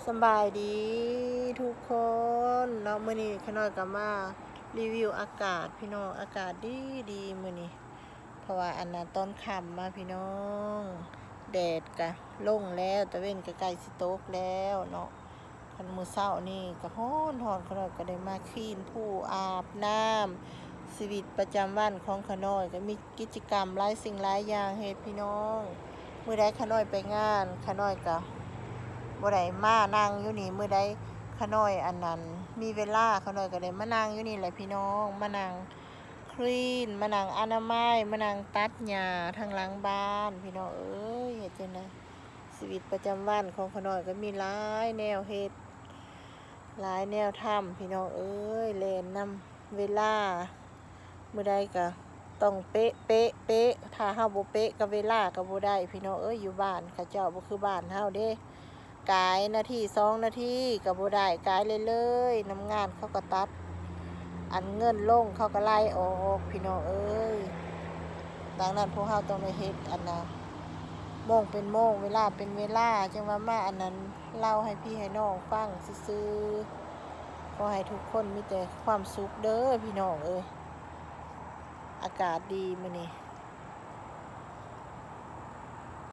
ສະບາຍດີທຸກຄົນເນາະ, ມື້ນີ້ຂະນ້ອຍກໍມາຣີວິວອາກາດພີ່ນ້ອງ, ອາກາດດີໆມື້ນີ້ ເພາະວ່າອັນນ່າຕອນຄ່ຳມາພີ່ນ້ອງ ແດດກະລົງແລ້ວ, ຕາເວັນກະໃກ້ຊິຕົກແລ້ວເນາະ. ຄັນມື້ເຊົ້ານີ້ກະຮ້ອນໆ ຂະນ້ອຍກໍໄດ້ມາຄລີນພູ ອາບນ້ຳ, ຊີວິດປະຈຳວັນຂອງຂະນ້ອຍກໍມີ ກິດຈະກຳຫຼາຍສິ່ງຫຼາຍຢ່າງເຮັດພີ່ນ້ອງ. ມື້ໃດຂະນ້ອຍໄປງານ ຂະນ້ອຍກໍບໍ່ໄດ້ມານັ່ງຢູ່ນີ້, ມື້ໃດຂະນ້ອຍອັນນັ້ນມີເວລາ ຂະນ້ອຍກໍໄດ້ມານັ່ງຢູ່ນີ້ແຫຼະພີ່ນ້ອງ, ມານັ່ງຄລີນ ມານັ່ງອະນາໄມ ມານັ່ງຕັດຫຍ້າທາງຫຼັງບ້ານພີ່ນ້ອງເອີຍ. ເຮັດຈັ່ງໃດ ຊີວິດປະຈຳວັນຂອງຂະນ້ອຍກໍມີຫຼາຍແນວເຮັດ ຫຼາຍແນວທຳພີ່ນ້ອງເອີຍ, ແລ່ນນຳເວລາ ມື້ໃດກໍຕ້ອງເປະ ເປະ ເປະ, ຖ້າເຮົາບໍ່ເປະກັບເວລາກໍບໍ່ໄດ້ພີ່ນ້ອງເອີຍ. ຢູ່ບ້ານເຂົາເຈົ້າບໍ່ຄືບ້ານເຮົາເດ້, ກາຍນາທີສອງນາທີກໍບໍ່ໄດ້, ກາຍເລີຍໆ. ນຳງານເຂົາກໍຕັດ ອັນເງິນລົງເຂົາກໍໄລ່ອອກພີ່ນ້ອງເອີຍ. ດັ່ງນັ້ນພວກເຮົາຕ້ອງໄດ້ເຮັດອັນນ່າ ໂມງເປັນໂມງ ເວລາເປັນເວລາ, ຈັ່ງວ່າມາອັນນັ້ນ ເລົ່າໃຫ້ພີ່ໃຫ້ນ້ອງຟັງຊື່ໆ. ຂໍໃຫ້ທຸກຄົນມີແຕ່ຄວາມສຸກເດີພີ່ນ້ອງເອີຍ. ອາກາດດີມື້ນີ້